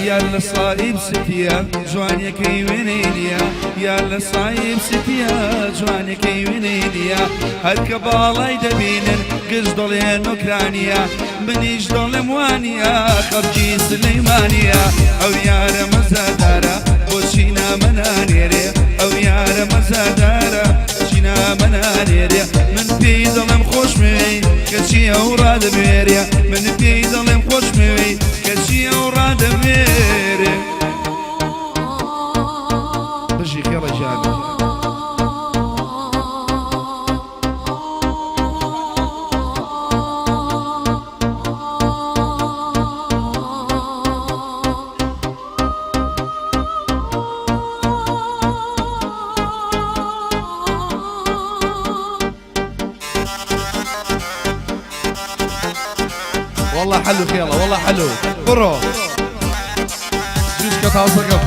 یار لە سایب سپیە جوانیەکەی وێنەی نییە، یار لە سایب سپیە جوانیەکەی وێنەی نییە. هەرکە باڵای دەبینن گشت دەڵێن نۆکرانیە، منیش دەڵێم وانیە خەڵکی سلەیمانیە. ئەو یارە مەزادارە بۆچی نامە نانێرێ، ئەو یارە مەزادارە چی نامە نانێرێ. من پێی دەڵێم خۆشمەوێی کەچی ئەو ڕادەبوێرێ، من پێی دەڵێم خۆشمەوێی کەچی ئەو ڕادەبوێرێ. بژی خێڵە گیان. والله حلو خيالة والله حلو برو جوج كتاوسكم.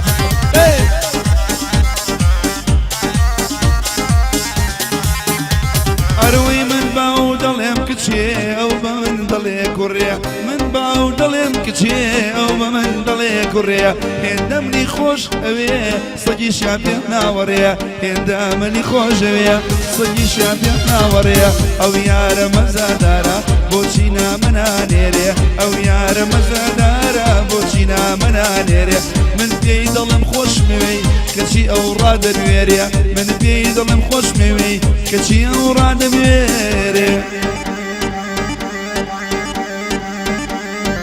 ئەروی من باو دەڵێم کچێ ئەو بە من دەڵێ کوڕێ، من باو دەڵێم کچێ ئەو بە من دەڵێ کوڕێ. هێندە منی خۆش ئەوێ سەگیشیان پێم ناوەڕێ، هێندە منی خۆشەوێ سەگیشیان پێم ناوەڕێ. ئەو یارە مەزادارە بۆچی نامە نانێرێ، ئەو یارە مەزادارە بۆچی نامە نانێرێ. من پێی دەڵێم خۆشمەوێی کەچی ئەو ڕادەبوێرێ، من پێی دەڵێم خۆشمەوێی کەچی ئەو ڕادەبوێرێ.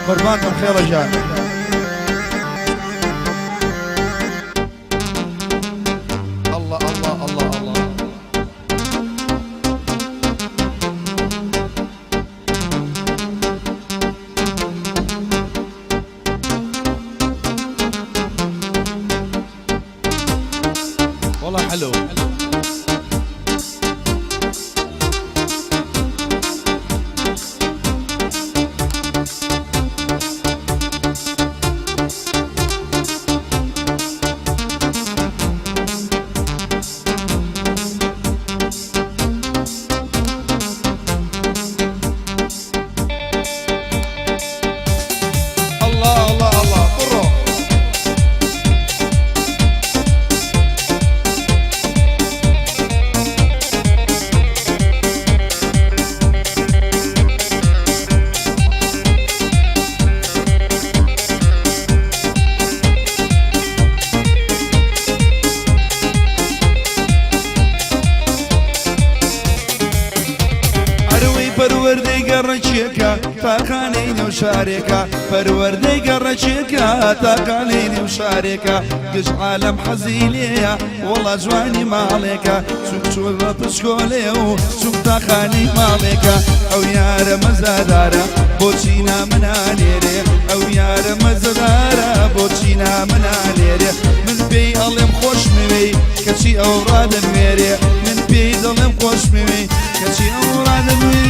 قوربانتم خێڵە گیان. الله الله الله الله. والله حلو. الله الله الله برو. ئەروی پەروەردەی گەڕەکێکە تاقانەی نێو شارێکە، پەروەردەی گەڕەکێکە تاقانەی نێو شارێکە. گشت عالەم حەزی لێیە وەڵا جوانی ماڵێکە، چوک چوە بە پشکۆلێ و چوک تاقانەی ماڵێکە. ئەو یارە مەزادارە بۆچی نامە نانێرێ، ئەو یارە مەزادارە بۆچی نامە نانێرێ. من پێی ئەڵێم خۆشمەوێی کەچی ئەو ڕادەنوێرێ، من پێی دەڵێم خۆشمەوێی کەچی ئەو ڕادەنوێرێ.